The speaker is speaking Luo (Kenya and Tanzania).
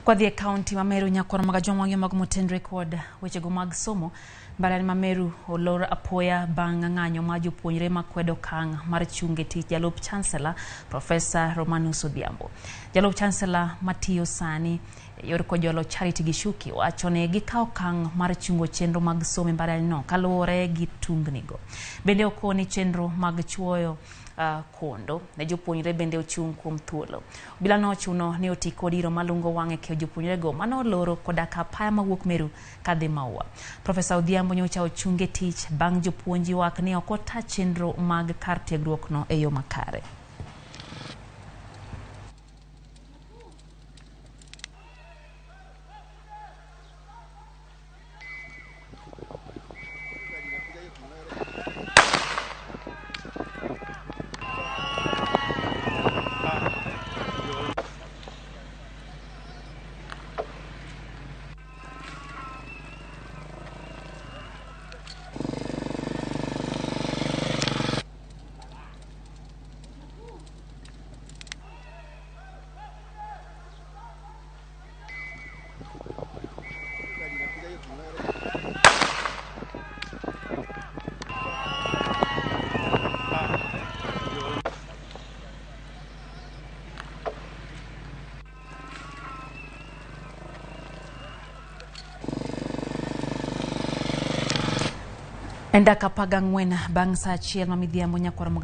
Kwadhi e kaunti ma Meru nyakwar Magajwang' wang'yo mag motenre kod wechego mag somo. Mbalariany ma Meru olor apoya bang' ng'anyo mar jopuonjre makwedo okang' mar chung' e tich jalup chancellor Profesa Romanus Odhiambo. Jalup chancellor matiyo sani e yor Kojolo Charity Gichuki wacho ni gikawo okang' mar chungo chenro mag somo e mbalariany no kaluwore gi tungnigo. Bende okoni chenro mag chuoyo kondo ne jopuonjre bende ochung' kuom thuolo. Obila nochuno ni oti kod iro malungo wang' e keyo jopuonjrego mane oloro koda ka apaya mawuok Meru kadhi Maua. Profesa Odhiambo nyocha ochung e tich bang' jopuonj ywak ni ok ota chenro mag kar tiegruok no e yo makare. En dakika 14 bang' saa 1 ma midhiambo nyakwar Moga.